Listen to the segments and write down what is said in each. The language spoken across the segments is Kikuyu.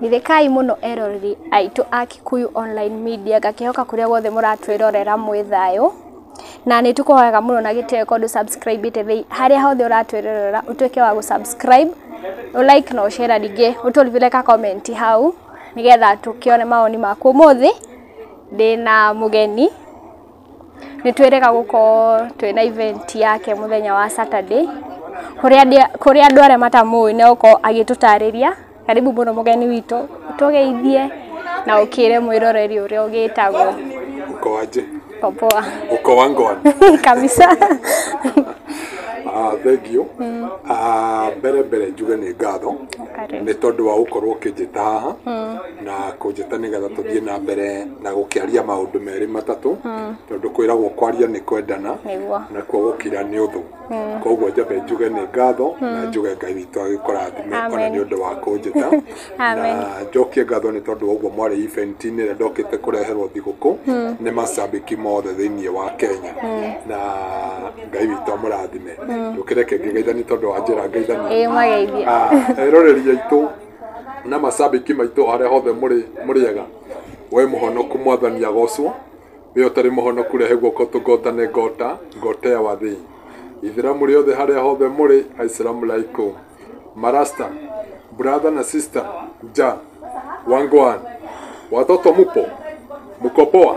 Ririkai muno eroreri aitũ a Kikuyu Online Media, ngakĩhoka kũrĩa guothe mũratwĩrorera mwĩ thayũ, na nĩ tũkũhoyaga mũno na gĩtĩo korwo ndũ subscribe ĩte thĩ harĩa hothe ũratwĩrorera, ũtuĩke wa gũ-subscribe, ũ-like na ũ-share, ningĩ ũtũribĩre ka comment hau nĩgetha tũkĩone mawoni maku. Ũmũthĩ ndĩna mũgeni, nĩ twĩrĩga gũkorwo twĩna event yake mũthenya wa Saturday, kũrĩa andũ arĩa matamũĩ nĩ egũkorwo agĩtũtarĩria. Karibu mũno mũgeni witũ, ũtũgeithie na ũkĩre mwĩroreri ũrĩa ũgĩtagwo. Uko aje? Poa. Uko wangwan? Kabisa. Ah, thank you. Ah, mbere mbere njuge nĩ ngatho Karibu. nĩ tondũ wa gũkorwo ũkĩnjĩta haha na kũnjĩta nĩgetha tũthiĩ na mbere na gũkĩaria maũndũ merĩ matatũ, tondũ kwĩragwo kwaria nĩ kwendana nakuo gũkira nĩ ũthũ. Koguo njambe njuge nĩ ngatho na njuge Ngai witũ agĩkũrathime ona Amen. nĩ ũndũ wa kũnjĩta. Amen. Na njokie ngatho nĩ tondũ wa ũguo mwarĩ event-inĩ ĩrĩa ndokĩte kũreherwo thigũkũ nĩ macambĩki mothe thĩinĩ wa Kenya, na Ngai witũ amũrathime. Ndũkĩreke ngĩgeithani tondũ wa njĩra ngeithanie. Ĩĩ, mageithie. Ah, eroreri aitũ na macambĩki maitũ harĩa hothe mũrĩ, mũrĩega, we mũhonoku Mwathani agocwo, we ũtarĩ mũhonoku rehe guoko tũgotane ngota ngotea wa thĩ. Ithĩramu rĩothe harĩa hothe mũrĩ, assalamu alaikum. Marasta, brother na sister, ja wangwan, watoto mupo, muko poa?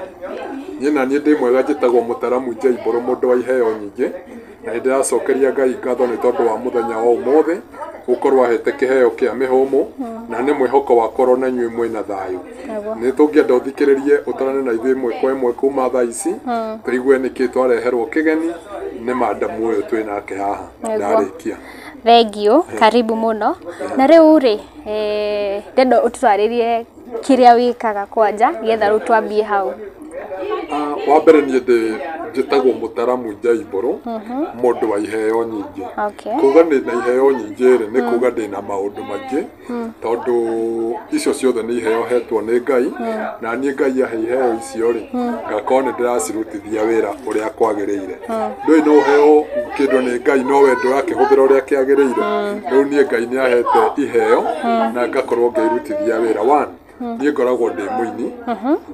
Niĩ na niĩ ndĩ mwega, njĩtagwo Mũtaramu Njaimbũrũ, mũndũ wa iheo nyingĩ, na nĩ ndĩracokeria Ngai ngatho nĩ tondũ wa mũthenya wa ũmũthĩ gũkorwo ahete kĩheo kĩa mĩhũmũ, na nĩ mwĩhoko wakwa na inyuĩ mwĩna thayũ. Nĩ tũngĩenda ũthikĩrĩrie ũtarane na ithuĩ ĩmwe kwa ĩmwe kuma thaa ici, tũigue nĩkĩ twareherwo kĩgeni nĩ madamu ũyũ twĩ nake haha. Ndarĩkia. Thank you, karibu mũno. Na rĩu rĩ, ndenda ũtũtarĩrie kĩrĩa wĩkaga kwanja nĩgetha rĩu twambie hau. Ah, wa mbere niĩ ndĩ njĩtagwo Mũtaramu Njaimbũrũ, mũndũ wa iheo nyingĩ. Kuga ndĩ na iheo nyingĩ rĩ, nĩ kuga ndĩ na maũndũ maingĩ, tondũ icio ciothe nĩ iheo hetwo nĩ Ngai, na niĩ Ngai ahe iheo icio rĩ, ngakorwo nĩ ndĩracirutithia wĩra ũrĩa kwagĩrĩire. Ndũĩ no ũheo kĩndũ nĩ Ngai no we ndũrakĩhũthĩra ũrĩa kĩagĩrĩire. Rĩu niĩ Ngai nĩ ahete iheo na ngakorwo ngĩirutithia wĩra. One, niĩ ngoragwo ndĩ mũini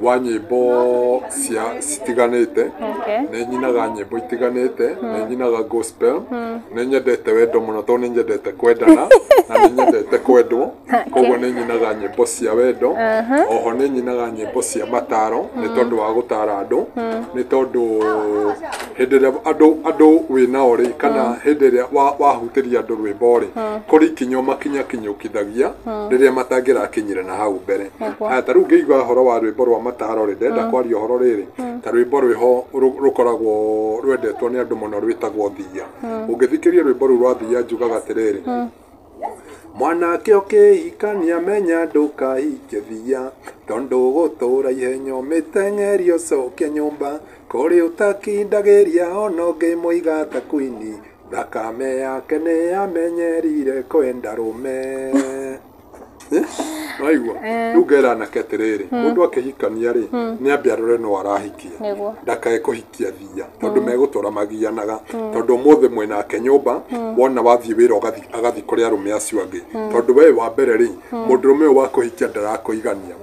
wa nyĩmbo cia citiganĩte. Nĩ nyinaga nyĩmbo itiganĩte, nĩ nyinaga gospel, nĩ nyendete wendo mũno tondũ nĩ nyendete kwendana na nĩ nyendete kwendwo, koguo nĩ nyinaga nyĩmbo cia wendo. Oho nĩ nyinaga nyĩmbo cia mataro nĩ tondũ wa gũtara andũ, nĩ tondũ hĩndĩ ĩrĩa andũ wĩ nao rĩ, kana hĩndĩ ĩrĩa wahutĩria andũ rwĩmbo rĩ, kũrĩ ikinya makinya kinyũkithagia rĩrĩa matangĩrakinyire na hau mbere. Haya, ta rĩu ngĩigua ũhoro wa rwĩmbo rwa mataro rĩ, ndĩrenda kwaria ũhoro rĩrĩ, ta rwĩmbo rwĩho rũkoragwo rwendetwo nĩ andũ mũno rwĩtagwo Thiia. Ũngĩthikĩria rwĩmbo rũu rwa Thiia, njugaga atĩrĩrĩ: mwanake ũkĩhikania menya ndũkahikie thia, tondũ gũtũra ihenya mĩteng'eri ũcoke nyũmba kũrĩ ũtakindagĩria, ona ũngĩmũiga ta kwini, thakame yake nĩ yamenyerire kwenda rũme. Waigua rĩu ngera anake atĩrĩrĩ, mũndũ akĩhikania rĩ, nĩ ambe arore no arahikia, ndakae kũhikia thia, tondũ megũtũra magianaga, tondũ ũmũthĩ mwĩnake nyũmba, wona wathiĩ wĩra agathiĩ kũrĩ arũme acio angĩ, tondũ we wa mbere rĩ, mũndũrũme ũyũ wa kũhikia ndarakũigania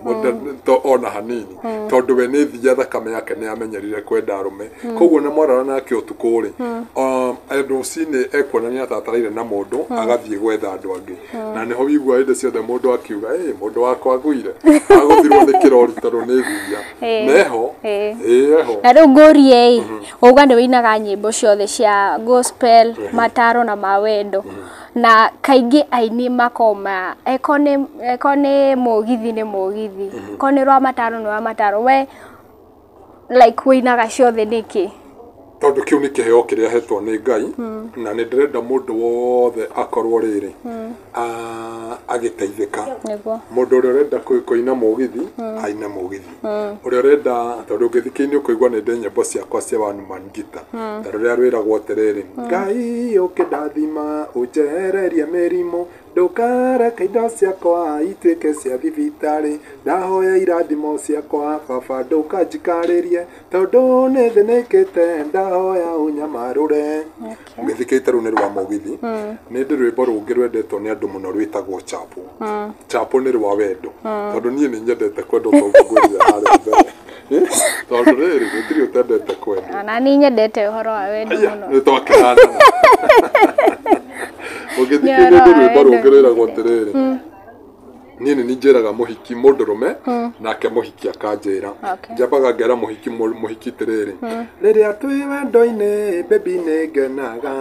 ona hanini, tondũ we nĩ thia, thakame yake nĩ amenyerire kwenda arũme. Koguo na mwarara nake ũtukũ rĩ, rũcinĩ ekuona nĩ atataraire na mũndũ, agathiĩ gwetha andũ angĩ, na nĩho wigua hĩndĩ ciothe mũndũ akiuga, "Ĩ, mũndũ wakwa aguire, agũthirwo nĩ kĩrori tondũ nĩ thia." Neho. Ĩĩ, eho. Na rĩu ngũrie ĩ, wauga nĩ wĩinaga nyĩmbo ciothe cia gospel, mataro na ma wendo, na kaingĩ aini makoma eko nĩ mũgithi nĩ mũgithi, ko nĩ rwa mataro nĩ rwa mataro, we like wĩinaga ciothe nĩkĩ? Tondũ kĩu nĩ kĩheo kĩrĩa hetwo nĩ Ngai, na nĩ ndĩrenda mũndũ wothe akorwo rĩrĩ agĩteithĩka. Mũndũ ũrĩa ũrenda kũina mũgithi aine mũgithi, ũrĩa ũrenda, tondũ ũngĩthikĩrĩria nĩ ũkũigua nĩ ndĩ nyĩmbo ciakwa cia one man guitar, ta rũrĩa rwĩragwo atĩrĩrĩ: Ngai ũkĩndathima ũnjehererie mĩrimũ. Ndũkareke indo ciakwa ituĩke cia thibitarĩ, ndahoya irathimo ciakwa baba ndũkanjikarĩrie, tondũ nĩ thĩnĩkĩte ndahoya ũnyamarũre. Ũgĩthikĩte rũu nĩ rwa mũgithi. Nĩ ndĩ rwĩmbo rũngĩ rwendetwo nĩ andũ mũno rwĩtagwo chapo. Chapo nĩ rwa wendo, tondũ niĩ nĩ nyendete kwendwo toguo ngwĩrire harĩa mbere. Tondũ rĩrĩ gũtirĩ ũtendete kwendwo. Ona niĩ nyendete ũhoro wa wendo mũno. Nĩ twakĩhanana. Ũgĩthikĩrĩria ndĩ rwĩmbo rũngĩ rwĩragwo atĩrĩrĩ, niĩ nĩ njĩraga mũhiki mũndũrũme nake mũhiki akanjĩra. Njambaga ngera mũhiki mũhiki atĩrĩrĩ, rĩrĩa twĩ wendo-inĩ baby nĩ ngenaga,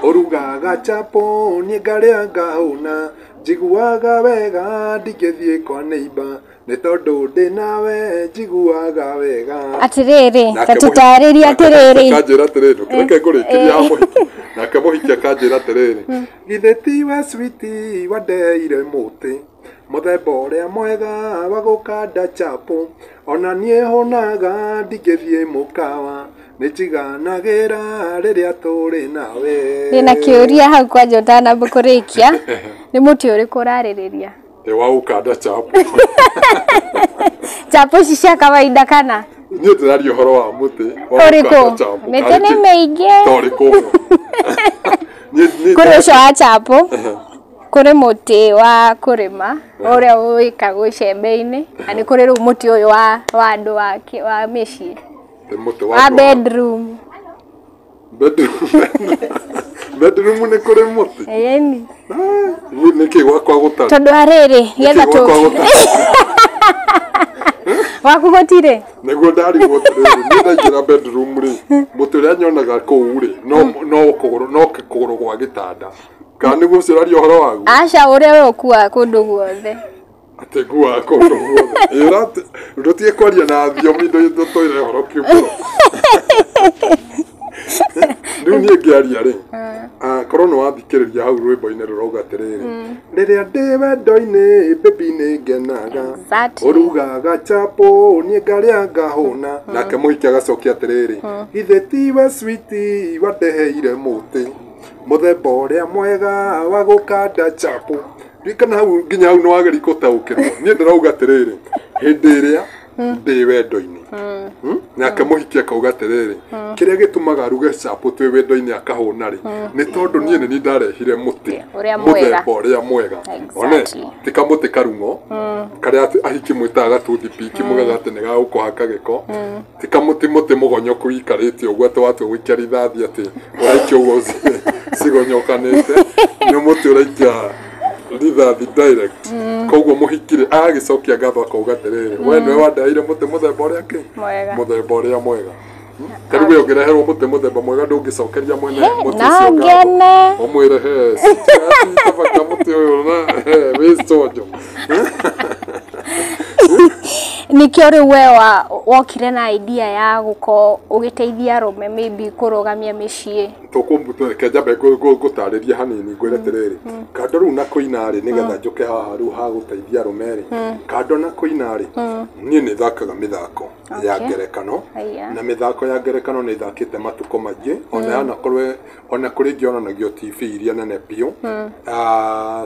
ũrugaga chapo niĩ ngarĩa ngahũna, njiguaga wega ndingĩthiĩ kwa neighbor, nĩ tondũ ndĩ nawe njiguaga wega. Atĩrĩrĩ, ta tũtarĩrie atĩrĩrĩ. Akanjĩra atĩrĩrĩ, ndũkĩreke ngũrĩkĩrie ha mũhiki. Nake mũhiki akanjĩra atĩrĩrĩ, githĩ tiwe sweetie wandeire mũtĩ, mũthemba ũrĩa mwega wa gũkanda chapo, ona niĩ hũnaga ndingĩthiĩ mũkawa, nĩ njiganagĩra rĩrĩa tũrĩ nawe. Ndĩna kĩũria hau kwanja ũtanamba kũrĩkia, nĩ mũtĩ ũrĩkũ ũrarĩrĩria? Nĩ wa gũkanda chapo. Chapo ici cia kawaida kana? Niĩ ndĩraria ũhoro wa mũtĩ wa Ũrĩkũ? Mĩtĩ nĩ mĩingĩ. Ta ũrĩkũ? Kũrĩ ũcio wa chapo, kũrĩ mũtĩ wa kũrĩma ũrĩa wĩkagwo icembe-inĩ, na nĩ kũrĩ rĩu mũtĩ ũyũ wa andũ wa mĩciĩ. Mũtĩ wa bedroom. Bedroom nĩ kũrĩ mũtĩ? Ĩni. Nĩkĩ gwakwa gũtarĩ? Tondũ arĩrĩ, nĩgetha tũ waku gũtirĩ? Nĩguo ndarigwo atĩrĩrĩ, niĩ ndaingĩra bedroom rĩ, mũtĩ ũrĩa nyonaga kũu rĩ, no kũgũrũ gwa gĩtanda. Kana nĩguo ũcio ũraria ũhoro waguo? Aca, ũrĩa we ũkuaga kũndũ guothe. Atĩ nguaga kũndũ guothe. Ndũtige kwaria na thiomi ndũtũire ũhoro kiugo. Rĩu niĩ ngĩaria rĩ, korwo nĩ wathikĩrĩria hau rwĩmbo-inĩ rũrauga atĩrĩrĩ, rĩrĩa ndĩ wendo-inĩ baby nĩ ngenaga, ũrugaga chapo niĩ ngarĩa ngahũna. Nake mũhiki agacokia atĩrĩrĩ, githĩ tiwe sweetie wandeheire mũtĩ, mũthemba ũrĩa mwega wa gũkanda chapo. Ririkana hau nginya hau nĩ wagĩrĩire gũtaũkĩrwo. Niĩ ndĩrauga atĩrĩrĩ, hĩndĩ ĩrĩa ndĩ wendo-inĩ, nake mũhiki akauga atĩrĩrĩ, kĩrĩa gĩtũmaga aruge chapo twĩ wendo-inĩ akahũna rĩ, nĩ tondũ niĩ nĩ niĩ ndarehire mũtĩ mũthemba ũrĩa mwega. One ti kamũtĩ karung'o karĩa ahiki mwĩtaga gatuthipiki mugaga atĩ nĩ gagũkũhaka gĩko, ti kamũtĩ mũtĩ mũgonyoku wikarĩte ũguo atĩ watua gũikia rithathi atĩ ũraikia ũguo cigonyokanĩte, nĩ mũtĩ ũraikia rithathi direct. Koguo mũhiki rĩ agagĩcokia ngatho akauga atĩrĩrĩ, we nĩwe wandeheire mũtĩ mũthemba ũrĩa kĩ? Mũthemba ũrĩa mwega. Ta rĩu we ũngĩreherwo mũtĩ mũthemba mwega ndũngĩcokeria mwene mũtĩ ũcio ngatho, ũmwĩre he tabaka mũtĩ ũyũ na wĩ conjo. Nĩkĩo rĩu we wokire na idea ya gũkorwo ũgĩteithia arũme maybe kũrũgamia mĩciĩ? Reke njambe ngũtarĩrie hanini ngwĩre atĩrĩrĩ, kando rĩu na kũina rĩ, nĩgetha njũke haha rĩu ha gũteithia arũme rĩ, kando na kũina rĩ, niĩ nĩ thakaga mĩthako ya ngerekano, na mĩthako ya ngerekano nĩ thakĩte matukũ maingĩ, ona yanakorwo ona kũrĩ ingĩ yonanagio TV iria nene biũ,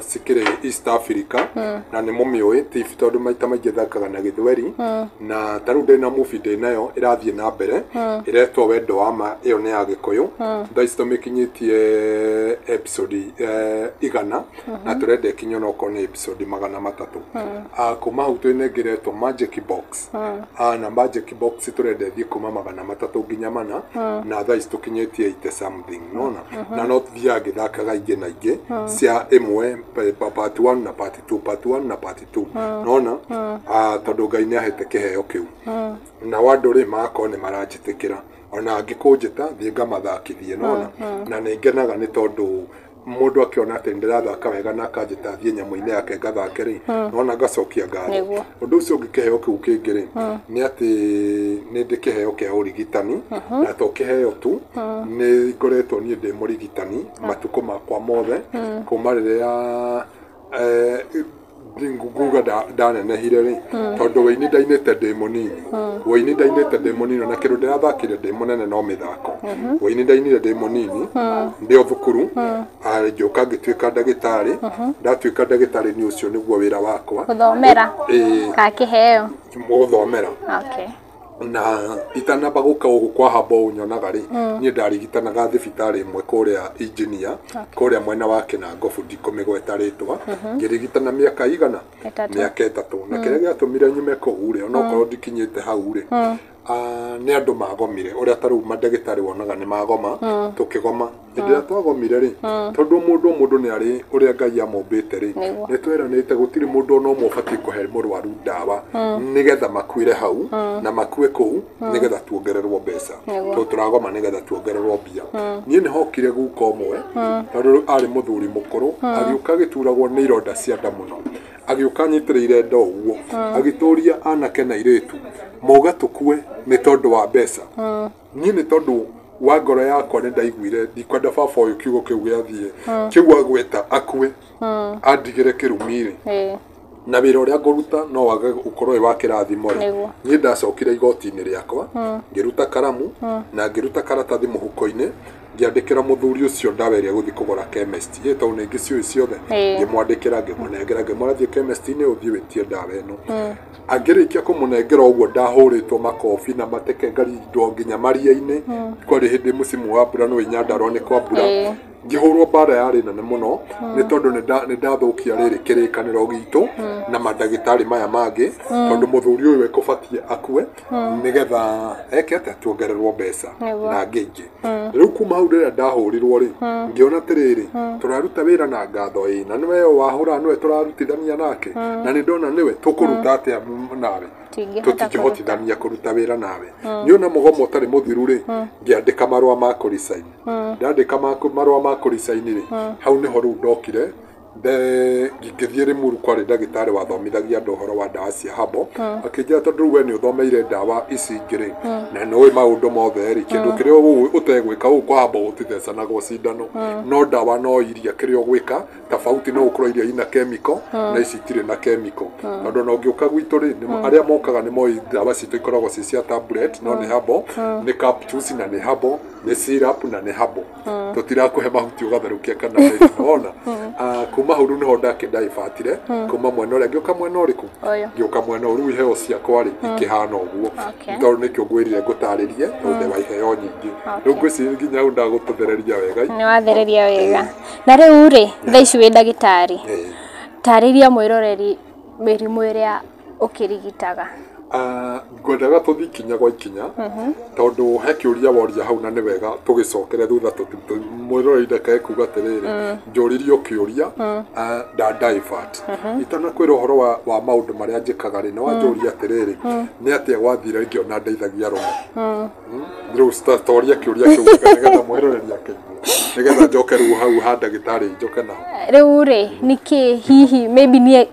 cikĩrĩ East Africa, na nĩ mũmĩũĩ TV tondũ maita maingĩ thakaga na gĩthweri, na ta rĩu ndĩna movie ndĩnayo ĩrathiĩ na mbere, ĩretwo Wendo wa Ma, ĩyo nĩ ya Gĩkũyũ. Thaa ici tũmĩkinyĩtie episode 100, na tũrenda ĩkinye onokorwo nĩ episode 300. Kuma hau twĩnengeretwo Magic Box, na Magic Box tũrenda ĩthiĩ kuma 300 nginya 400, na thaa ici tũkinyĩtie 80 something, nona na no thiaga ngĩthakaga ingĩ na ingĩ cia ĩmwe part 1 na part 2, part 1 na part 2, nona tondũ Ngai nĩ ahete kĩheo kĩu, na andũ rĩ magakorwo nĩ maranjĩtĩkĩra, ona angĩkũnjĩta thiĩ ngamathakithie, nona na nĩ ngenaga nĩ tondũ mũndũ akĩona atĩ ndĩrathaka wega na akanjĩta thiĩ nyamũ-inĩ yake ngathake rĩ, nona ngacokia ngatho. Ũndũ ũcio ũngĩ kĩheo kĩu kĩngĩ rĩ, nĩ atĩ nĩ ndĩ kĩheo kĩa ũrigitani, na to kĩheo tu, nĩ ngoretwo niĩ ndĩ mũrigitani matukũ makwa mothe, kuma rĩrĩa nguga ndanenehire rĩ, tondũ wĩini ndainĩte ndĩ mũnini, wĩini ndainĩte ndĩ mũnini, na kĩndũ ndĩrathakire ndĩ mũnene no mĩthako. Wĩini ndainire ndĩ mũnini ndĩ o thukuru, ngĩũka ngĩtuĩka ndagĩtarĩ. Ndatuĩka ndagĩtarĩ nĩ ũcio nĩguo wĩra wakwa. Gũthomera Ĩĩ. ka kĩheo? Gũthomera. Okay. Na itanamba gũka gũkũ kwa habo ũnyonaga rĩ, niĩ ndarigitanaga thibitarĩ ĩmwe kũrĩa engineer, kũrĩa mwena wa Kĩnangobu, ndikũmĩgweta rĩtwa. Ngĩrigitana mĩaka igana? 3. Mĩaka 3. Na kĩrĩa gĩatũmire nyume kũu rĩ, onokorwo ndikinyĩte hau rĩ, nĩ andũ magomire ũrĩa ta rĩu mandagĩtarĩ wonaga nĩ magoma. Tũkĩgoma hĩndĩ ĩrĩa twagomire rĩ, tondũ mũndũ o mũndũ nĩ arĩ ũrĩa Ngai amũmbĩte rĩ, Nĩguo. nĩ tweranĩte gũtirĩ mũndũ ona ũmwe ũbatiĩ kũhe mũrwaru ndawa nĩgetha makuĩre hau na makue kũu nĩgetha tuongererwo mbeca. Nĩguo. Tondũ tũragoma nĩgetha tuongererwo mbia. Niĩ nĩ hokire guka ũmwe, tondũ arĩ mũthuri mũkũrũ, agĩũka agĩturagwo nĩ ironda cia nda mũno, agĩũka anyitĩrĩire nda ũguo, agĩtũria anake na airĩtu mauga tũkue nĩ tondũ wa mbeca. Niĩ nĩ tondũ wa ngoro yakwa nĩ ndaiguire ndikwenda baba ũyũ kiugo kĩu gĩathiĩ kĩu agweta akue andigĩre kĩrumi rĩ, Ĩĩ. na wĩra ũrĩa ngũruta no wage ũkorwo wĩ wa kĩrathimo rĩ. Nĩguo. Niĩ ndacokire igoti-inĩ rĩakwa, ngĩruta karamu na ngĩruta karatathi mũhuko-inĩ, ngĩandĩkĩra mũthuri ũcio ndawa ĩrĩa egũthiĩ kũgũra chemist ĩ, tondũ nĩ ngĩciũĩ ciothe. Ĩĩ. Ngĩmwandĩkĩra, ngĩmũnengera, ngĩmwĩra thiĩ chemist-inĩ ũthiĩ wĩtie ndawa ĩno. Angĩrĩkia kũmũnengera ũguo, ndahũrĩtwo makobi na mateke ngarindwo nginya maria-inĩ. Kwarĩ hĩndĩ mũcimu wa mbura, nĩ Nyandarua nĩ kwa mbura. Ĩĩ. Ngĩhũrwo mbara yarĩ nene mũno nĩ tondũ nĩ ndathũkia rĩrĩ kĩrĩkanĩro gitũ na mandagĩtarĩ maya mangĩ, tondũ mũthuri ũyũ ekũbatiĩ akue nĩgetha eke atĩa, tuongererwo mbeca Nĩguo. na ngĩingĩ. Rĩu kuma hau rĩrĩa ndahũrirwo rĩ, ngĩona atĩrĩrĩ, tũraruta wĩra na ngatho ĩ, na nĩwe wahũra, nĩwe tũrarutithania nake, na nĩ ndona nĩwe tũkũruta atĩa nawe, Tũtingĩhota. Tũtingĩhotithania kũruta wĩra nawe. Nĩ ona mũgomo ũtarĩ mũthiru rĩ, ngĩandĩka marũa ma kũresign. Ndandĩka marũa ma kũresign rĩ, hau nĩho rĩu ndokire ngĩthiĩ Limuru, kwarĩ ndagĩtarĩ wathomithagia andũ ũhoro wa ndawa cia habo. Akĩnjĩra tondũ rĩu we nĩ ũthomeire ndawa ici ingĩ rĩ, na nĩ ũĩ maũndũ mothe rĩ, kĩndũ kĩrĩa ũũ ũtegwĩka gũkũ kwa habo gũtithecanagwo cindano, no ndawa no iria kĩrĩa ũgwĩka tofauti no ũkorwo iria ina chemical na ici itirĩ na chemical. Tondũ ona ũngĩũka gwitũ rĩ, arĩa mokaga nĩ moĩ ndawa citũ ikoragwo ci cia tablet no nĩ habo, nĩ capsules na nĩ habo, nĩ syrup na nĩ habo. Tũtirakũhe mahuti ũgatherũkia kana nĩ wona. Kuma hau rĩu nĩho ndakĩndaibatire kuma mwena ũrĩa ngĩũka mwena ũrĩkũ? Ũyũ. Ngĩũka mwena ũyũ rĩu iheo ciakwa rĩ ikĩhana ũguo. Okay. Tondũ nĩkĩo ngwĩrire ngũtarĩrie, tondũ ndĩ wa iheo nyingĩ. Rĩu ngwĩciria nginya hau ndagũtũthereria wega. Nĩ wathereria wega. Na rĩu rĩ, thaa ici wĩ ndagĩtarĩ, Ĩĩ. tarĩria mwĩroreri mĩrimũ ĩrĩa ũkĩrigitaga. Ngwendaga tũthiĩ ikinya gwa ikinya, tondũ he kĩũria woria hau na nĩ wega tũgĩcokere thutha mwĩroreri ndakae kuga atĩrĩrĩ njũririo kĩũria, nda divert itanakwĩra ũhoro wa maũndũ marĩa njĩkaga rĩ. Nĩ wanjũria atĩrĩrĩ, nĩ atĩa gwathire ngĩona ndeithagia arũme. Rĩu toria kĩũria kĩu wega nĩgetha mwĩroreri akĩigue, nĩgetha njoke rĩu hau ha ndagĩtarĩ njoke naho. Rĩu rĩ, nĩkĩ hihi maybe niĩ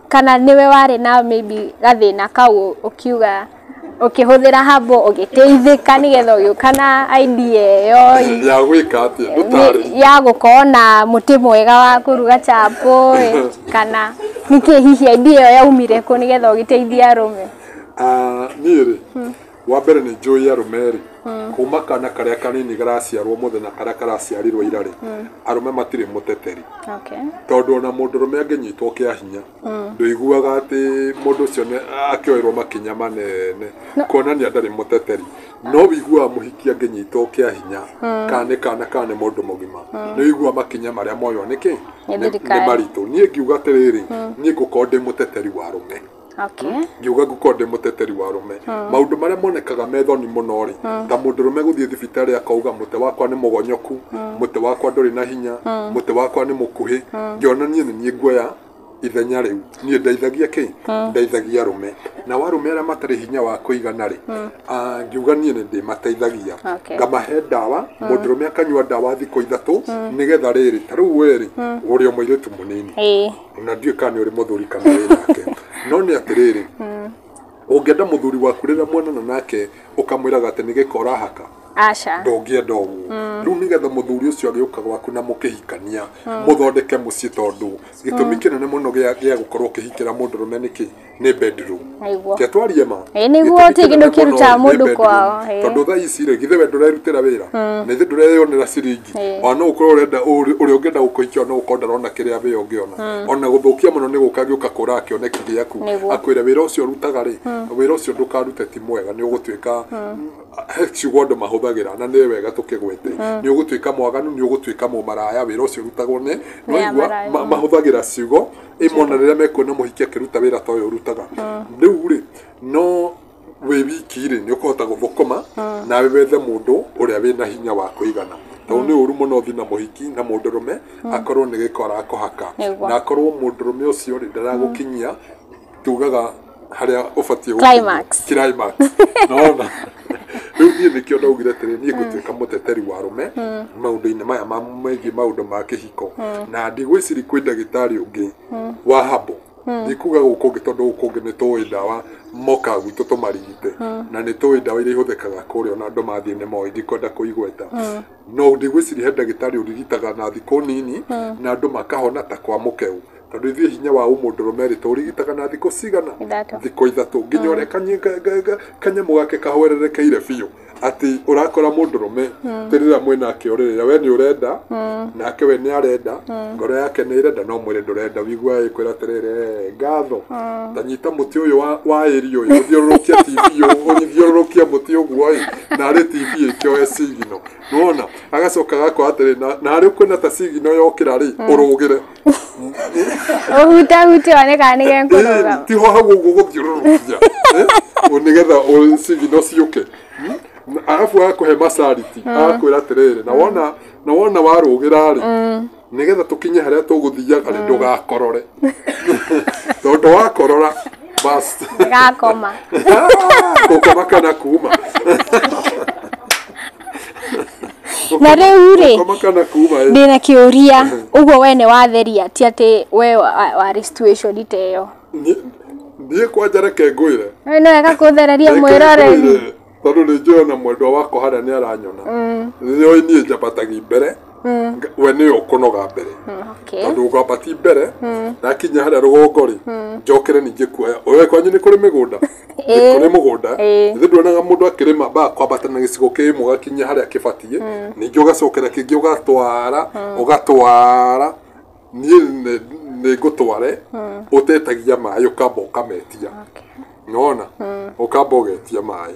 kana nĩwe warĩ na maybe gathĩna kau, ũkiuga ũkĩhũthĩra habo ũgĩteithĩka, nĩgetha ũgĩũka na idea ĩyo Ya gwĩka atĩa? Ndũtarĩrie. Ya gũkorwo na mũtĩ mwega wa kũruga chapo ĩ, kana nĩkĩ hihi idea ĩyo yaumire kũ nĩgetha ũgĩteithia arũme? Niĩ rĩ, wa mbere nĩ njũĩ arũme rĩ, kuma kana karĩa kanini karaciarwo mũthenya karĩa karaciarirwo ira rĩ, arũme matirĩ mũteteri. Okay. Tondũ ona mũndũrũme angĩnyitwo kĩa hinya, ndũiguaga atĩ mũndũ ũcio nĩ akĩoerwo makinya manene kuonania ndarĩ mũteteri. No wĩiguaga mũhiki angĩnyitwo kĩa hinya, kana nĩ kana kana nĩ mũndũ mũgima, nĩ wĩiguaga makinya marĩa moywo nĩkĩ? Nĩ Nĩ thirikari. maritũ. Niĩ ngiuga atĩrĩrĩ, niĩ ngũkorwo ndĩ mũteteri wa arũme. Okay. Ngiuga ngũkorwo ndĩ mũteteri wa arũme. Maũndũ marĩa monekaga me thoni mũno rĩ, ta mũndũrũme gũthiĩ thibitarĩ akauga mũtĩ wakwa nĩ mũgonyoku, mũtĩ wakwa ndũrĩ na hinya, mũtĩ wakwa nĩ mũkuhĩ, ngĩona niĩ nĩ niĩ nguoya ithenya rĩu. Niĩ ndeithagia kĩ? Ndeithagia arũme na arũme arĩa matarĩ hinya wa kũigana rĩ, ngiuga niĩ nĩ ndĩmateithagia. Okay. Ngamahe ndawa, mũndũrũme akanyua ndawa thikũ 3 nĩgetha rĩrĩ, ta rĩu we rĩ, ũrĩ o mũirĩtu mũnini, Ĩĩ. na ndiũĩ kana nĩ ũrĩ mũthuri kana wĩ nake, no nĩ atĩrĩrĩ, ũngĩenda mũthuri waku rĩrĩa mwonana nake ũkamwĩraga atĩ nĩ gĩko ũrahaka. Aca. Ndũngĩenda ũguo. Rĩu nĩgetha mũthuri ũcio agĩũka gwaku na mũkĩhikania mũthondeke mũciĩ, tondũ gĩtũmi kĩnene mũno gĩa gũkorwo ũkĩhikĩra mũndũrũme nĩkĩ nĩ bedroom. Nĩguo. Ke twarie ma. Ĩĩ, nĩguo, Gĩtũmi ti kĩndũ kĩnene mũno kĩrutaga nĩ mũndũ bedroom. kwao, ĩĩ. Tondũ thaa ici rĩ, githĩ we ndũrerutĩra wĩra, na ithe ndũreyonera ciringi? Ĩĩ. Ona no ũkorwo ũrenda ũrĩa ũngĩenda gũkũhikia, no ũkorwo ndarona kĩrĩa we ũngĩona. Ona gũthũkia mũno nĩ gũka gĩũka kũraga kĩoneki gĩaku. Nĩguo. Akwĩre wĩra ũcio ũrutaga rĩ, wĩra ũcio ndũkarute, ti mwega, nĩ ũgũtuĩka, he ciugo andũ mahũthagĩra na nĩ wega tũkĩgwete, nĩ ũgũtuĩka mwaganu, nĩ ũgũtuĩka mũmaraya, wĩra ũcio ũrutagwo nĩ Nĩ nĩwaigua amaraya. Mahũthagĩra ciugo imwe na rĩrĩa mekuona mũhiki akĩruta wĩra ta ũyũ ũrutaga rĩu rĩ, no wĩ wiki rĩ, nĩ ũkũhota gũthũkũma nawe wethe mũndũ ũrĩa wĩna hinya wa kũigana, tondũ nĩ ũru mũno ũthiĩ na mũhiki na mũndũrũme akorwo nĩ gĩko arakũhaka, Nĩguo. na akorwo mũndũrũme ũcio rĩ, ndaragũkinyia, tugaga harĩa ũbatiĩ gũkinyia. Climax. Climax. Nona rĩu niĩ nĩkĩo ndaugire atĩrĩ, niĩ ngũtuĩka mũteteri wa arũme maũndũ-inĩ maya megiĩ maũndũ ma kĩhiko, na ndigwĩciria kwĩ ndagĩtarĩ ũngĩ wa habo, ndikuga gũkũ ũngĩ, tondũ gũkũ ũngĩ nĩ tũĩ ndawa mokaga gwitũ tũmarigite, na nĩ tũĩ ndawa iria ihũthĩkaga kũrĩa, ona andũ mathiĩ nĩ moĩ, ndikwenda kũigweta. No ndigwĩciria he ndagĩtarĩ ũrigitaga na thikũ nini na andũ makahona ta kwa mũkeu, tondũ ithuĩ hinya wa ũmũndũrũme rĩ, tũrigitaga na thikũ cigana? 3. Thikũ 3, nginya ũrĩa kanyamũ gake kahwererekeire biũ, atĩ ũrakora mũndũrũme ti rĩrĩa mwĩnake ũrĩrĩ, we nĩ ũrenda nake we nĩ arenda, ngoro yake nĩ ĩrenda, no mwĩrĩ ndũrenda. Wĩiguaga ĩkwĩra atĩrĩrĩ, "Eh, ngatho, ta nyita mũtĩ ũyũ wa ĩri ũyũ, ũthiũrũrũkie TV ũyũ, ũthiũrũrũkie mũtĩ ũguo ĩ, narĩ TV ĩkĩoe sigino." Nĩwona agacoka agakora atĩrĩ, na harĩa ũkuona ta sigino yokĩra rĩ, ũrũgĩre. Ũhutahutie one kana nĩ gekũrũgama. Ti ho hau ũguo gũthiũrũrũkia, nĩgetha sigino ciũke. Arabu agakũhe macariti, agakwĩra atĩrĩrĩ, na wona warũgĩra rĩ, nĩgetha tũkinye harĩa tũgũthiaga rĩ, ndũgakorore, tondũ wakorora bas. Gakoma. Gũkoma kana kuma. Na rĩu rĩ, Gũkoma kana kuma, ĩ. Ndĩna kĩũria, ũguo we nĩ watheria, ti atĩ we warĩ situation ta ĩyo? Niĩ kwanja reke ngwĩre. We nĩ wega kũthereria Reke mwĩroreri. ngwĩre, tondũ nĩ njũĩ ona mwendwa wakwa harĩa nĩ aranyona. Nĩ niĩ njambatagia mbere, we nĩwe ũkũnoga mbere, tondũ ngwambati mbere, ndakinya harĩa rũgongo rĩ, njokere ningĩ kuoya. We kwanyu nĩ kũrĩ mĩgũnda? Nĩ kũrĩ mũgũnda. Ĩĩ. Ithe nduonaga mũndũ akĩrĩma ba kwambata na gĩcigo kĩmwe ũgakinya harĩa kĩbatiĩ, ningĩ ũgacokera kĩngĩ, ũgatwara ũgatwara. Niĩ nĩ ngũtware ũtetagia maĩ, ũkamba ũkametia. Nona ũkamba ũgetia maĩ.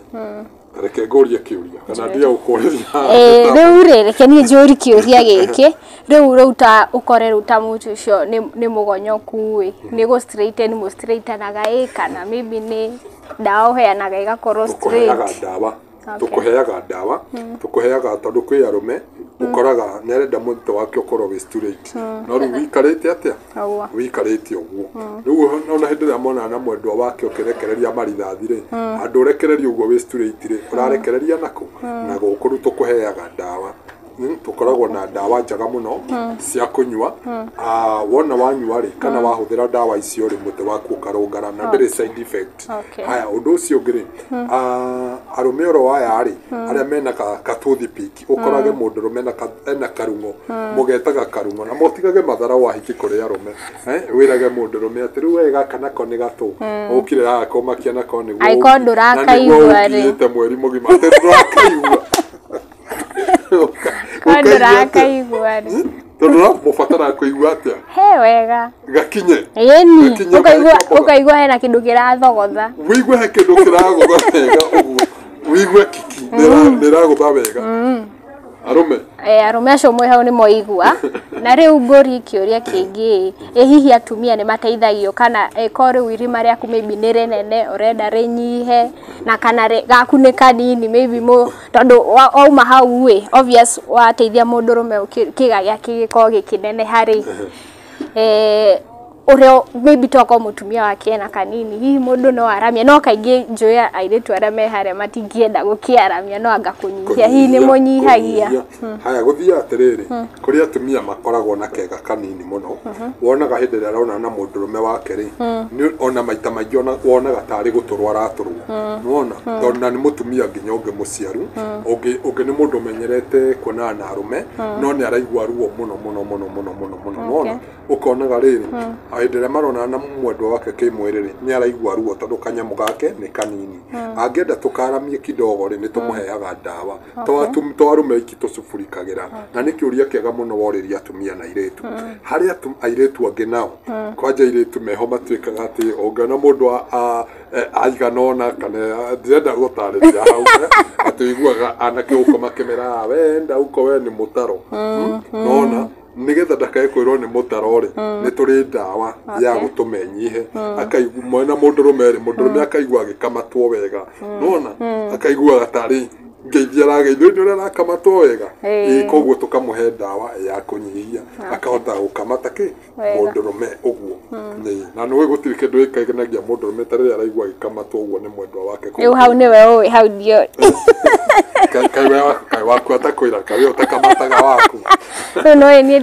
Reke ngũrie kĩũria kana ndige gũkũrĩria. Ĩĩ, rĩu rĩ, reke niĩ njũri kĩũria gĩkĩ rĩu ta ũkore rĩu ta mũtu ũcio nĩ mũgonyoku ĩ, nĩ gũ straighten mũ straighten-aga ĩ, kana maybe nĩ ndawa ũheanaga ĩgakorwo Tũkũheaga straight? ndawa. Tũkũheaga ndawa, tũkũheaga, tondũ kwĩ arũme ũkoraga nĩ arenda mũtwe wake ũkorwo wĩ straight, no rĩu wikarĩte atĩa? Ũguo. Wikarĩte ũguo. Rĩu ona hĩndĩ ĩrĩa monana na mwendwa wake, ũkĩrekereria marithathi rĩ, handũ ũrekererie ũguo wĩ straight rĩ, ũrarekereria nakũ na gũkũ. Rĩu tũkũheaga ndawa. Tũkoragwo na ndawa njega mũno cia kũnyua. Ah, wona wanyua rĩ, kana wahũthĩra ndawa icio rĩ, mũtĩ waku ũkarũngara na ndĩrĩ side effect. Haya, ũndũ ũcio ũngĩ rĩ, arũme oro aya rĩ, arĩa mena ka toothpick, ũkorage mũndũrũme ena karung'o, mũgetaga karung'o, na mũtigage mathara wahiki kũrĩ arũme, wĩrage mũndũrũme atĩ rĩu we gaka nako nĩ gatũ ũkire gagakomakia nako nĩguo Angĩkorwo ndũrakaigua na rĩ. nĩguo ũkinyĩte mweri mũgima atĩ ndũrakaigua. Korwo ndũrakaigua rĩ. Tondũ ũramũbatara kũigua atĩa? He wega. Gakinye. Ĩni. Gakinye. Ũkaigua. Karĩ Ũkaigua hena kĩndũ kĩrathogotha. Wĩigue he kĩndũ kĩragũtha wega ũguo, wĩigue kiki nĩragũtha wega, arũme. Eh, arũme acio mwĩ hau nĩ mwaigua. Na rĩu ngũrie kĩũria kĩngĩ, ĩ hihi atumia nĩ mateithagio, kana ĩkorwo rĩu irima rĩaku maybe nĩ rĩnene, ũrenda rĩnyihe, na kana gaku nĩ kanini maybe mũ tondũ wauma hau ĩ, obvious wateithia mũndũrũme kĩga gĩake gĩkorwo gĩkĩneneha rĩ, eh, Ũrĩa maybe tokorwo mũtumia wake ena kanini, hihi mũndũ no aramia, no kaingĩ njũĩ airĩtu arĩa me harĩa matingĩenda gũkĩaramia, no anga kũnyihia, hihi nĩ mũnyihagia? Kũnyihia. Haya, gũthiaga atĩrĩrĩ, kũrĩ atumia makoragwo na kega kanini mũno, wonaga hĩndĩ ĩrĩa arona na mũndũrũme wake rĩ, ona maita maingĩ wonaga tarĩ gũtũrwo aratũrwo, nĩwona, tondũ na nĩ mũtumia nginya ũngĩ mũciaru, ũngĩ nĩ mũndũ ũmenyerete kuonana na arũme, no nĩ araigua ruo mũno mũno mũno mũno mũno mũno, nĩwona, ũkonaga rĩrĩ, hĩndĩ ĩrĩa maronana na mwendwa wake kĩmwĩrĩ rĩ, nĩ araigua ruo tondũ kanyamũ gake nĩ kanini. Angĩenda tũkaramie kidogo rĩ, nĩ tũmũheaga ndawa. To arũme aiki tũcubũrikagĩra. Na nĩ kĩũria kĩega mũno worĩria atumia na airĩtu. Harĩ airĩtu angĩ nao, kwanja airĩtu meho matuĩkaga atĩ ũngĩona mũndũ aigana ũna, kana ndirenda gũtarĩria hau, atĩ ũiguaga anake gũkũ makĩmera, wenda huko we nĩ mũtaro. Nona nigetha ndakae kwĩrwo nĩ mũtaro rĩ, nĩ tũrĩ ndawa ya gũtũma ĩnyihe, akaigua mwena mũndũrũme rĩ, mũndũrũme akaigua agĩkamatwo wega, nona akaiguaga tarĩ ngeithi arageithio, nĩ ũrĩa arakamatwo wega. Ĩĩ, koguo tũkamũhe ndawa ya kũnyihia, akahota gũkamata kĩ mũndũrũme ũguo. Na nĩũĩ gũtirĩ kĩndũ gĩkenagia mũndũrũme ta rĩrĩa araigua agĩkamatwo ũguo nĩ mwendwa wake. Rĩu hau nĩwe ũĩ, hau ndiũĩ. Kaĩ waku atakwĩra, kaĩ we ũtakamataga waku? Rĩu no niĩ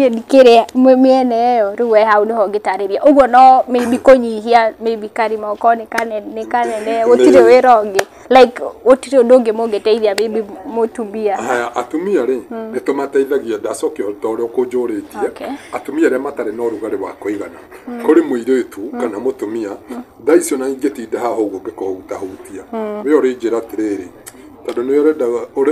ndikĩrĩ mĩena ĩyo, rĩu we hau nĩho ũngĩtarĩria ũguo, no maybe kũnyihia, maybe karima okorwo nĩ kanene nĩ kanene, gũtirĩ wĩra ũngĩ, like gũtirĩ ũndũ ũngĩ mũngĩteithia maybe mũtumia? Haya, atumia rĩ, nĩ tũmateithagia. Ndacokia ta ũrĩa ũkũnjũrĩtie, atumia arĩa matarĩ na ũrugarĩ wa kũigana, kũrĩ mũirĩtu kana mũtumia thaa icio, na ingĩtinda haha ũguo ngĩkũhutahutia, we ũrĩnjĩra atĩrĩrĩ, tondũ nĩ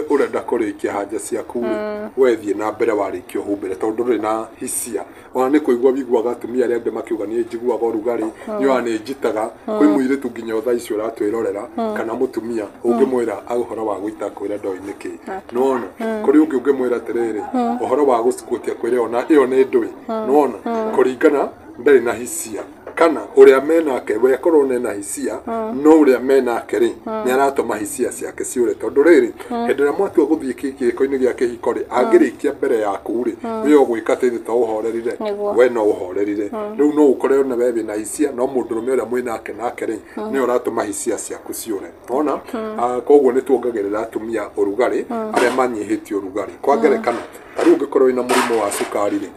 ũrenda kũrĩkia haja ciaku rĩ, we thiĩ na mbere, warĩkia ũhumbĩre, tondũ ndũrĩ na hisia. Ona nĩ kũigua wiguaga atumia arĩa angĩ makiuga, niĩ njiguaga ũrugarĩ, niĩ ona nĩ njitaga. Kwĩ mũirĩtu nginya thaa icio ũratwĩrorera kana mũtumia, ũngĩmwĩra ũhoro wa gũita, kwĩra ndoĩ nĩkĩ, nĩwona. Kũrĩ ũngĩ ũngĩmwĩra atĩrĩrĩ, ũhoro wa gũcikutia, kwĩra ona ĩyo nĩ ndũĩ, nĩwona, kũringana ndarĩ na hisia kana ũrĩa menake. We akorwo nena hisia, no ũrĩa menake rĩ, nĩ aratũma hisia ciake ciũre, tondũ rĩrĩ, hĩndĩ ĩrĩa mwatua gũthiĩ gĩko-inĩ gĩa kĩhiko rĩ, angĩrĩkia mbere yaku rĩ, we ũgwĩka atĩ to ũhorerire? We no ũhorerire. Rĩu no ũkore ona we wĩna hisia, no mũndũrũme ũrĩa mwĩnake nake rĩ, nĩwe ũratũma hisia ciaku ciũre, wona. Koguo nĩ tuongagĩrĩra atumia ũrugarĩ arĩa manyihĩtie ũrugarĩ. Kwa ngerekano, ta rĩu ũngĩkorwo wĩna mũrimũ wa cukari rĩ,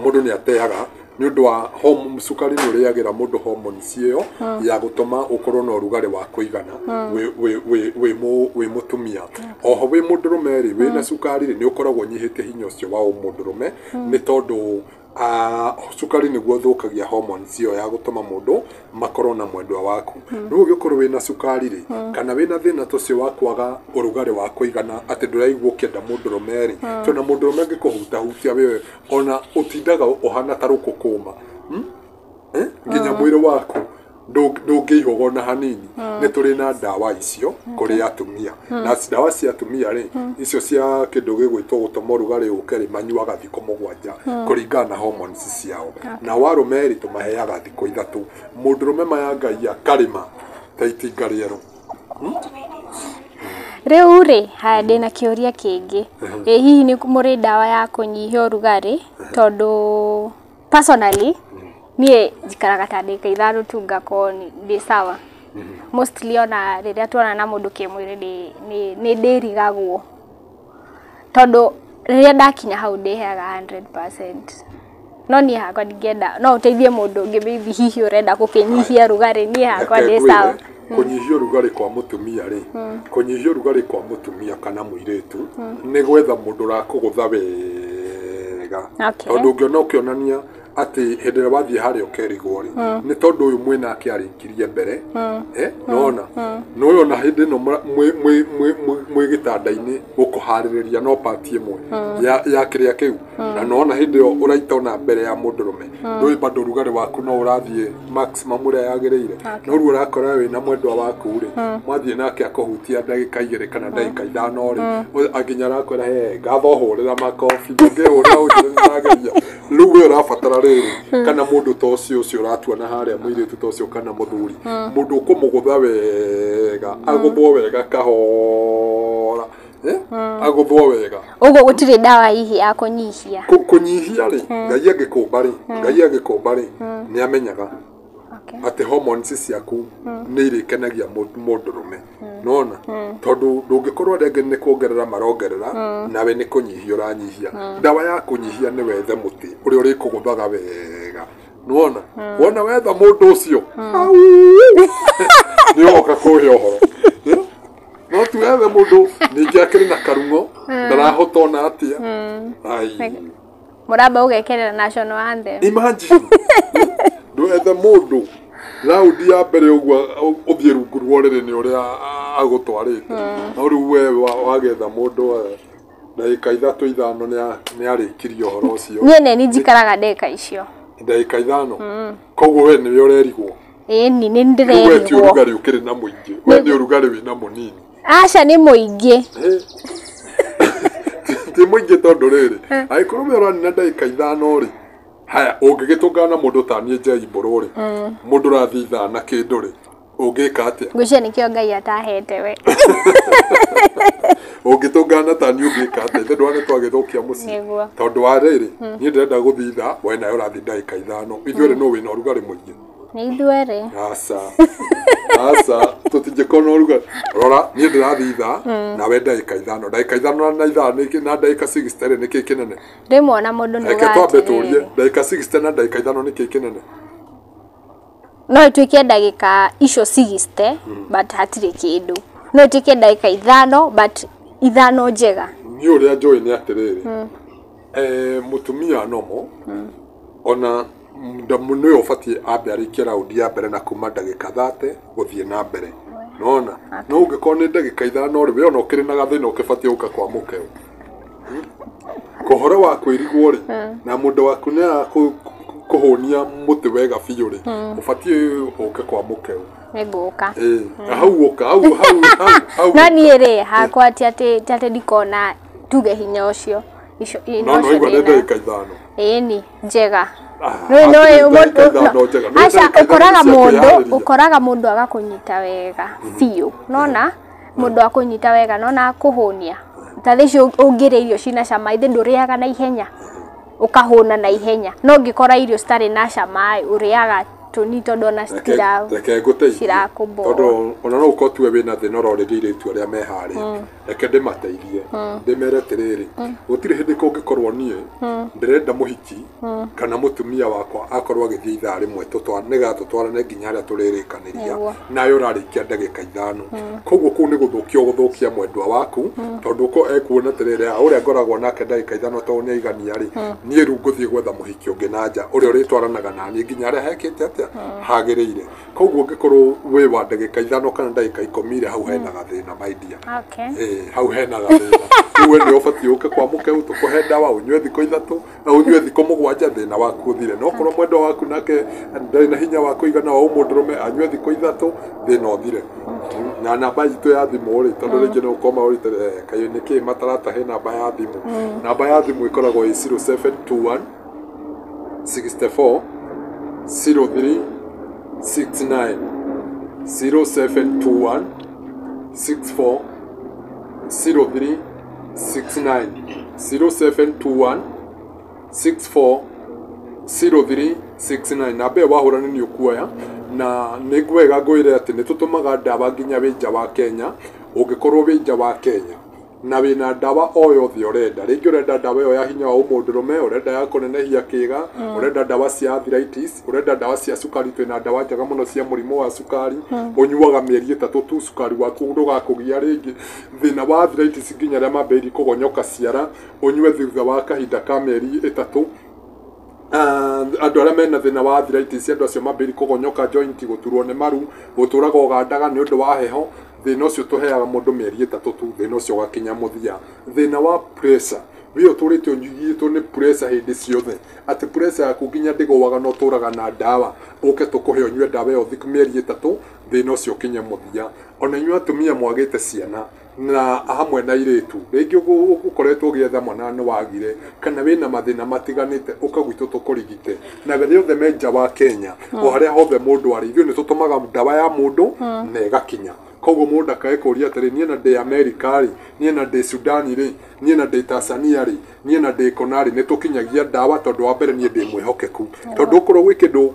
mũndũ nĩ ateaga nĩ ũndũ wa cukari nĩ ũrĩagĩra mũndũ hormones ĩyo ya gũtũma ũkorwo na ũrugarĩ wa kũigana wĩ mũtumia. Oho wĩ mũndũrũme rĩ, wĩna cukari rĩ, nĩ ũkoragwo ũnyihĩtie hinya ũcio wa ũmũndũrũme, nĩ tondũ cukari nĩguo ũthũkagia hormones ĩyo ya gũtũma mũndũ makorwo na mwendwa waku. Rĩu ũngĩkorwo wĩna cukari rĩ, kana wĩna thĩna ta ũcio wa kwaga ũrugarĩ wa kũigana, atĩ ndũraigua ũkĩenda mũndũrũme rĩ, tondũ na mũndũrũme angĩkũhutahutia wewe, ona ũtindaga ũhana ta rũkũ kũma, nginya mwĩrĩ waku ndũngĩihũga ona hanini. Nĩ tũrĩ na ndawa icio kũrĩ atumia. Na ndawa cia atumia rĩ, icio cia kĩndũ gĩgwĩtwo gũtũma ũrugarĩ ũke rĩ, manyuaga thikũ 7 kũringana na hormones ciao. Na warũme rĩ, tũmaheaga thikũ 3. Mũndũrũme maya Ngai akarĩma ta itinga rĩerũ. Rĩu rĩ, haya, ndĩna kĩũria kĩngĩ. Ĩ hihi nĩ mũrĩ ndawa ya kũnyihia ũrugarĩ? Tondũ personally niĩ njikaraga ta ndagĩka 5 tu ngakorwo ndĩ sawa. Mostly ona rĩrĩa tuona na mũndũ kĩmwĩrĩ, nĩ ndĩrigagwo, tondũ rĩrĩa ndakinya hau ndĩheaga 100%. No niĩ hakwa ndingĩenda, no ũteithie mũndũ ũngĩ maybe hihi ũrenda gũkĩnyihia rugarĩ. Niĩ hakwa ndĩ sawa. Kũnyihia ũrugarĩ kwa mũtumia rĩ, kũnyihia ũrugarĩ kwa mũtumia kana mũirĩtu nĩ gwetha mũndũ ũrakũgũtha wega, tondũ ũngĩona ũkĩonania atĩ hĩndĩ ĩrĩa wathiĩ harĩa ũkerigwo rĩ, nĩ tondũ ũyũ mwĩnake arĩkirie mbere, nona nĩ ona hĩndĩ ĩno mwĩ gĩtanda-inĩ gũkũharĩrĩria no part ĩmwe ya kĩrĩa kĩu, na nona hĩndĩ ĩyo ũraita ona mbere ya mũndũrũme, ndũĩ bado ũrugarĩ waku no ũrathiĩ maximum ũrĩa yagĩrĩire. No rĩu ũrakora wĩna mwendwa waku rĩ, mwathiĩ nake akũhutia ndagĩka 2 kana ndagĩka 5 rĩ, nginya arakwĩra, he ngatho, hũrĩra makobi, ndũngĩhũrĩra ũnjĩre nĩndagĩria. Rĩu we ũrabatara rĩrĩ, kana mũndũ ta ũcio ũratuona harĩa, mũirĩtu ta ũcio kana mũthuri, mũndũ ũkũmũgũtha wega, agũthwo wega kahora. Agũthwo wega. Ũguo gũtirĩ ndawa hihi ya kũnyihia. Kũnyihia rĩ, Ngai angĩkũmba rĩ, Ngai angĩkũmba rĩ, nĩ amenyaga atĩ hormones ciaku nĩ irĩkenagia mũndũrũme. Nĩwona? Tondũ ndũngĩkorwo arĩa angĩ nĩ kuongerera marongerera, nawe nĩ kũnyihia ũranyihia. Ndawa ya kũnyihia nĩ wethe mũtĩ ũrĩa ũrĩkũgũthaga wega. Nĩwona? Wona wetha mũndũ ũcio, au! Nĩ ũgoka kũhe ũhoro. No ti wethe mũndũ ningĩ akĩrĩ na karung'o, ndarahota ona atĩa. Ai. Mũramba ũgekerera national anthem. Imagine. Ndwethe mũndũ raundi ya mbere ũguo ũthiĩ rungu rwa ũrĩrĩ nĩ ũrĩa agũtwarĩte. No rĩu we wagetha mũndũ ndagĩka 3 5 nĩ arĩkirie ũhoro ũcio. Niĩ nĩ njikaraga ndagĩka icio. Ndagĩka 5? Koguo we nĩwe ũrerigwo. Ĩni nĩ Rĩu we ti ndĩrerigwo. ũrugarĩ ũkĩrĩ na mũingĩ. We nĩ ũrugarĩ wĩna mũnini. Aca nĩ mũingĩ. Ti mũingĩ tondũ rĩrĩ, angĩkorwo we ũranina ndagĩka 5 rĩ, haya ũngĩgĩtũngana na mũndũ ta niĩ Njai Mbũrũ rĩ, mũndũ ũrathiĩ ithaa na kĩndũ rĩ, ũngĩka atĩa? Ngwĩciria nĩkĩo Ngai atahete we. Ũngĩtũngana ta niĩ ũngĩka atĩa? Ithe ndũrona nĩtwagĩthũkia mũciĩ. Nĩguo. Tondũ wa rĩrĩ, niĩ ndĩrenda gũthiĩ ithaa, we nawe ũrathiĩ ndagĩka 5. Ithuerĩ nũ wĩna ũrugarĩ mũingĩ? Nĩ ithuerĩ. Aca. Aca, tũtingĩkorwo na ũrugarĩ. Rora, niĩ ndĩrathiĩ ithaa, nawe ndagĩka 5. Ndagĩka 5 na ithaa na ndagĩka 60 rĩ, nĩkĩĩ kĩnene? Rĩmwe ona mũndũ nĩ Reke twambe tũrie, atĩrĩrĩ. ndagĩka 60 na ndagĩka 5 nĩkĩĩ kĩnene? No ĩtuĩke ndagĩka icio 60, but hatirĩ kĩndũ. No ĩtuĩke ndagĩka 5, but 5 njega. Niĩ ũrĩa njũĩ nĩ atĩrĩrĩ, mũtumia nomo, ona nĩwe ũbatiĩ ambe arĩkie raundi ya mbere na kuma ndagĩka 30 gũthiĩ na mbere. Nĩwona? No ũngĩkorwo nĩ ndagĩka 5 rĩ, we ona ũkĩrĩ na gathĩna ũkĩbatiĩ gũka kwa mũkeo. Ũhoro wa kwĩrigwo rĩ, na mũndũ waku nĩ arakũhũnia mũtĩ wega biũ rĩ, ũbatiĩ ũke kwa mũkeo. Nĩngũka. Hau ũka, hau, hau, hau, hau. No niĩ rĩ, hakwa ti atĩ ndikona tuge hinya ũcio. Icio No no igua nĩ ndagĩka 5. Ĩni, njega. Aca, ũkoraga mũndũ agakũnyita wega biũ. Nona mũndũ akũnyita wega, nona akũhũnia. Ta thaa icio ũngĩrĩa irio cina cama, ithe ndũrĩaga na ihenya. Ũkahũna na ihenya. No ũngĩkora irio citarĩ na cama, ũrĩaga tũnini tondũ ona Reke ngũteithie. citirakũbore. Tondũ ona no ũkorwo tuwe wĩna thĩna ũrorĩria airĩtu arĩa me harĩa. Reke ndĩmateithie. Ndĩmere atĩrĩrĩ, gũtirĩ hĩndĩ kũngĩkorwo niĩ ndĩrenda mũhiki kana mũtumia wakwa akorwo agĩthiĩ ithaa rĩmwe nĩgetha tũtwarane nginya harĩa tũrĩrĩkanĩria, nawe ũrarĩkia ndagĩka 5. Koguo kũu nĩ gũthũkia ũgũthũkia mwendwa waku, tondũ ũko ekuona atĩrĩrĩ, ũrĩa ngoragwo nake ndagĩka 5 tondũ nĩ aigania rĩ, niĩ rĩu ngũthiĩ gwetha mũhiki ũngĩ na nja ũrĩa ũrĩtwaranaga na niĩ nginya harĩa hekĩte atĩa hagĩrĩire. Koguo ũngĩkorwo wĩ wa ndagĩka 5 kana ndagĩka 10 rĩ, hau hena gathĩna my dear. Hau hena gathĩna. Rĩu we nĩ ũbatiĩ ũke kwa mũkeu tũkũhe ndawa ũnyue thikũ 3 na ũnyue thikũ 7 thĩna waku ũthire. No korwo mwendwa waku nake ndarĩ na hinya wa kũigana wa ũmũndũrũme anyue thikũ 3 thĩna ũthire. Na namba itũ ya thimũ rĩ, tondũ rĩngĩ no ũkorwo maũrĩte kaĩ nĩkĩĩ mataratahe namba ya thimũ. Namba ya thimũ ĩkoragwo ĩ 0721 64 03 69 0721 64 03 69 0721 64 03 69. Namba ĩyo wahũra nĩ ũkuoya, na nĩ wega ngwĩre atĩ nĩ tũtũmaga ndawa nginya wĩ nja wa Kenya. Ũngĩkorwo wĩ nja wa Kenya na wĩna ndawa o yothe ũrenda, rĩngĩ ũrenda ndawa ĩyo ya hinya wa ũmũndũrũme, ũrenda ya kũnenehia kĩga, ũrenda ndawa cia arthritis, ũrenda ndawa cia cukari, twĩna ndawa njega mũno cia mũrimũ wa cukari, ũnyuaga mĩeri 3 tu cukari waku ndũgakũgia rĩngĩ. Thĩna wa arthritis nginya arĩa mambĩrĩirie kũgonyoka ciara, ũnyue thutha wa kahinda ka mĩeri 3. Andũ arĩa mena thĩna wa arthritis, andũ acio mambĩrĩirie kũgonyoka joint, gũturwo nĩ maru, gũtũraga ũgandaga nĩ ũndũ wa heho, thĩna ũcio tũheaga mũndũ mĩeri 3 tu, thĩna ũcio ũgakinya mũthia. Thĩna wa pressure, we ũtũrĩte ũnyitĩtwo nĩ pressure hĩndĩ ciothe, atĩ pressure yaku nginya ndĩgũaga na ũtũraga na ndawa, ũke tũkũhe ũnyue ndawa ĩyo thikũ mĩeri 3, thĩna ũcio ũkinye mũthia. Ona inyuĩ atumia mwagĩte ciana na hamwe na airĩtu, rĩngĩ ũkoretwo ũgĩetha mwana nĩ wagire, kana wĩna mathĩna matiganĩte, ũka gwitũ tũkũrigite. Na arĩa othe me nja wa Kenya, o harĩa hothe mũndũ arĩ, ithuĩ nĩ tũtũmaga ndawa ya mũndũ na ĩgakinya. Koguo mũndũ ndakae kũũria atĩrĩ, niĩ na ndĩ America rĩ, niĩ na ndĩ Sudan rĩ, niĩ na ndĩ Tanzania rĩ, niĩ na ndĩ kũna rĩ, nĩ tũkinyagia ndawa tondũ wa mbere niĩ ndĩ mwĩhokeku. Tondũ okorwo gwĩ kĩndũ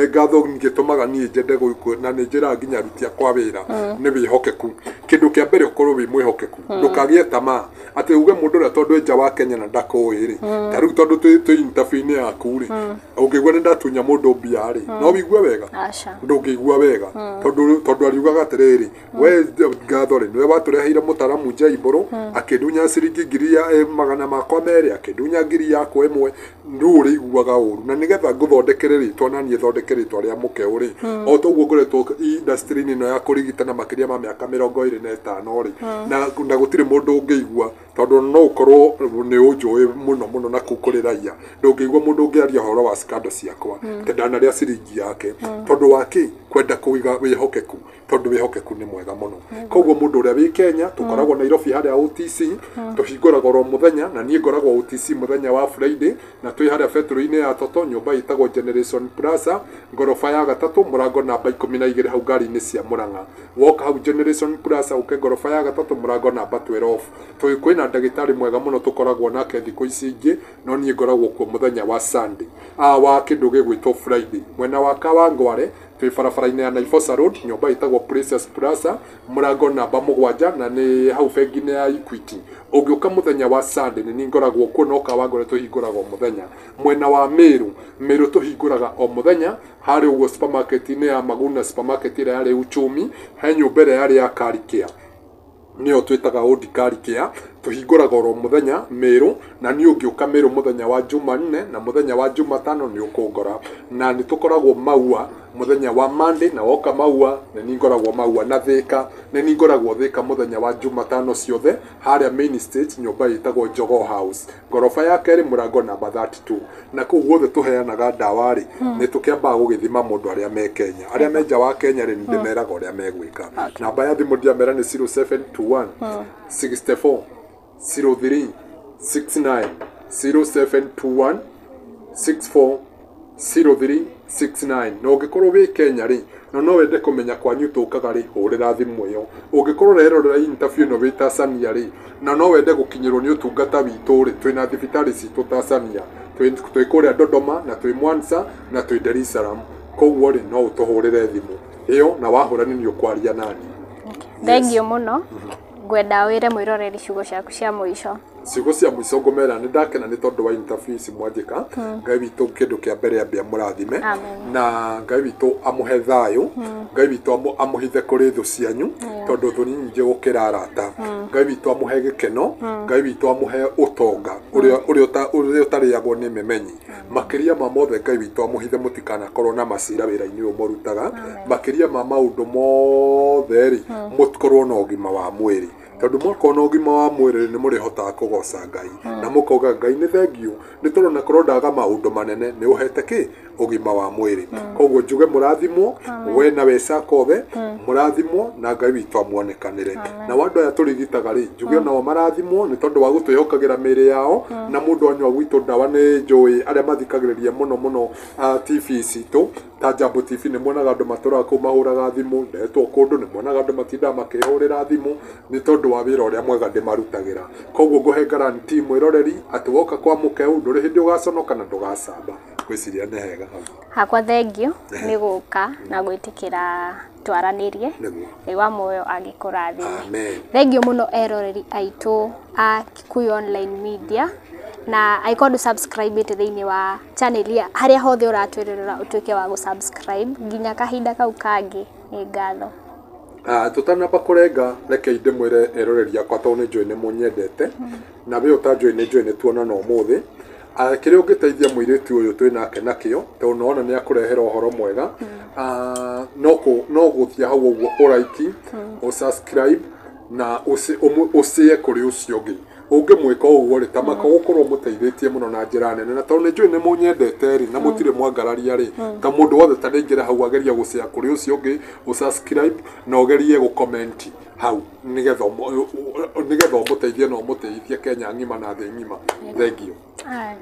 ngatho gĩtũmaga niĩ njende gũikũ na nĩ njĩraga nginya aruti akwa wĩra nĩ wĩhokeku. Kĩndũ kĩa mbere ũkorwo wĩ mwĩhokeku, ndũkagĩe tamaa atĩ uge mũndũ ũrĩa tondũ e nja wa Kenya na ndakũĩ rĩ, ta rĩu tondũ twĩ interview-inĩ yaku rĩ, ũngĩigua nĩ ndatunya mũndũ mbia rĩ, no wĩigue wega? Aca. Ndũngĩigua wega tondũ ariugaga atĩrĩrĩ, we ngatho rĩ, nĩwe watũreheire mũtaramu Njaibũrũ, akĩndunya ciringi ngiri ya magana makwa merĩ, akĩndunya ngiri yakwa ĩmwe, rĩu ũrĩiguaga ũru. Na nĩgetha ngũthondekere rĩtwa na niĩ thondeke rĩtwa rĩa mũkeo rĩ, o ta ũguo ngoretwo industry-inĩ ĩno ya kũrigitana makĩria ma mĩaka 25 rĩ, na gũtirĩ mũndũ ũngĩigua tondũ no ũkorwo nĩ ũnjũĩ mũno mũno na kũu kũrĩ raia, ndũngĩigua mũndũ ũngĩaria ũhoro wa scandal ciakwa atĩ ndanarĩa ciringi yake, tondũ wa kĩ? Kwenda kũiga wĩhokeku, tondũ wĩhokeku nĩ mwega mũno. Koguo mũndũ ũrĩa wĩ Kenya, tũkoragwo Nairobi harĩa OTC, tũhingũraga oro mũthenya, na niĩ ngoragwo OTC mũthenya wa Friday, na twĩ harĩa betũrũ-inĩ ya Toto, nyũmba ĩtagwo Generation Plaza, ngoroba ya gatatũ, mũrango namba 12 hau ngari-inĩ cia Murang'a. Woka hau Generation Plaza ũke ngoroba ya gatatũ, mũrango namba 12. Kwĩna ndagĩtarĩ mwega mũno tũkoragwo nake thikũ ici ingĩ, no niĩ ngoragwo kuo mũthenya wa Sunday, wa kĩndũ gĩgwĩtwo Friday. Mwena wa Kawangware, twĩ barabara-inĩ ya Naivasha Road, nyũmba ĩtagwo Princess Plaza, mũrango namba 7, na nĩ hau bengi-inĩ ya Equity. Ũngĩũka mũthenya wa Sunday nĩ niĩ ngoragwo kuo, no Kawangware tũhingũraga o mũthenya. Mwena wa Meru, Meru tũhingũraga o mũthenya, harĩa ũguo supermarket-inĩ ya Maguna, supermarket ĩrĩa yarĩ Uchumi, he nyũmba ĩrĩa yarĩ ya Karikĩa, nĩyo twĩtaga Old Karikĩa, tũhingũraga oro mũthenya Meru, na niĩ ũngĩũka Meru mũthenya wa Jumanne na mũthenya wa Jumatano nĩ ũkũngora. Na nĩ tũkoragwo Maua mũthenya wa Monday, na woka Maua nĩ niĩ ngoragwo Maua, na Thika nĩ niĩ ngoragwo Thika mũthenya wa Jumatano ciothe, harĩa main stage, nyũmba ĩtagwo Jogoo House, ngoroba ya kerĩ, mũrango namba 32. Na kũu guothe tũheanaga ndawa rĩ, nĩ tũkĩambaga gũgĩthima mũndũ arĩa me Kenya. Arĩa me nja wa Kenya rĩ, nĩ ndĩmeraga ũrĩa megwĩka. Namba ya thimũ ndiamera nĩ 0721 64 03 69, 0721 64 03 69. Na ũngĩkorwo wĩ Kenya rĩ, na no wende kũmenya kwanyu tũkaga rĩ, hũrĩra thimũ ĩyo. Ũngĩkorwo ũrerorera interview ĩno wĩ Tanzania rĩ, na no wende gũkinyĩrwo nĩ ũtungata witũ rĩ, twĩna thibitarĩ citũ Tanzania, twĩ kũrĩa Dodoma, na twĩ Mwanza, na twĩ Dar es Salaam. Koguo rĩ, no ũtũhũrĩre thimũ ĩyo, na wahũra nĩ niĩ ũkwaria nani. Thengiũ mũno. Ngwenda wĩre mwĩroreri ciugo ciaku cia mũico. Ciugo cia mũico ngũmera nĩ ndakena nĩ tondũ wa interview ici mwanjĩka. Ngai witũ kĩndũ kĩa mbere ambia mũrathime, na Ngai witũ amũhe thayũ, Ngai witũ amũhithe kũrĩ thũ cianyu, tondũ thũ nĩ nyingĩ gũkĩra arata. Ngai witũ amũhe gĩkeno, Ngai witũ amũhe ũtonga ũrĩa ũtarĩagwo nĩ memenyi. Makĩria ma mothe Ngai witũ amũhithe mũtikanakorwo na macira wĩra-inĩ ũyũ mũrutaga. Makĩria ma maũndũ mothe rĩ, mũkorwo na ũgima wa mwĩrĩ, tondũ mwakorwo na ũgima wa mwĩrĩ nĩ mũrĩhotaga kũgoca Ngai, na mũkauga Ngai nĩ thengiũ nĩ tondũ na korwo ndaga maũndũ manene nĩ ũhete kĩ ũgima wa mwĩrĩ. Koguo njuge mũrathimwo, we na wecaka othe mũrathimwo, na Ngai witũ amuonekanĩre. Na andũ aya tũrigitaga rĩ, njuge onao marathimwo nĩ tondũ wa gũtwĩhokagĩra mĩĩrĩ yao. Na mũndũ anyua gwitũ ndawa nĩ njũĩ arĩa mathikagĩrĩria mũno mũno TV citũ ta Jambo TV, nĩ muonaga andũ matũraga kũu mahũraga thimũ, ndetwo kũndũ nĩ muonaga andũ matindaga makĩhũrĩra thimũ nĩ tondũ wa wĩra ũrĩa mwega ndĩmarutagĩra. Koguo ngũhe guarantee mwĩroreri atĩ woka kwa mũkeu ndũrĩ hĩndĩ ũgaconoka na ndũgacamba. Ngwĩciria nĩ hega hau. Hakwa thengiũ nĩ gũka na gwĩtĩkĩra twaranĩrie. Nĩguo. Ngai wa muoyo angĩkũrathime. Amen. Thengiũ mũno eroreri aitũ a Kikuyu Online Media, na angĩkorwo ndũ subscribe thĩinĩ wa channel ya harĩa hothe ũratwĩrorera, ũtuĩke wa gũ-subscribe nginya kahinda kau kangĩ. Nĩ ngatho. Tũtanamba kũrenga, reke ndĩmwĩre eroreri akwa, tondũ nĩ njũĩ nĩ mũnyendete, na we ũtanjũĩ nĩ njũĩ nĩ tuonana ũmũthĩ. Kĩrĩa ũngĩteithia mũirĩtu ũyũ twĩ nake nakĩo, tondũ nĩwona nĩ akũrehera ũhoro mwega, no gũthiĩ hau ũguo ũraiki, ũsubscribe na ũcie kũrĩ ũcio ũngĩ. Ũngĩmwĩka ũguo rĩ, ta maka gũkorwo mũteithĩtie mũno na njĩra nene. Na tondũ nĩ njũĩ nĩ mũnyendete rĩ, na mũtirĩ mwangararia rĩ, ta mũndũ wothe ta nĩingĩra hau ageria gũcea kũrĩ ũcio ũngĩ, ũsubscribe na ũgerie gũcomment hau, nĩgetha ũmũteithie na ũmũteithie Kenya ng'ima na thĩ ng'ima. Thengiũ. Aya.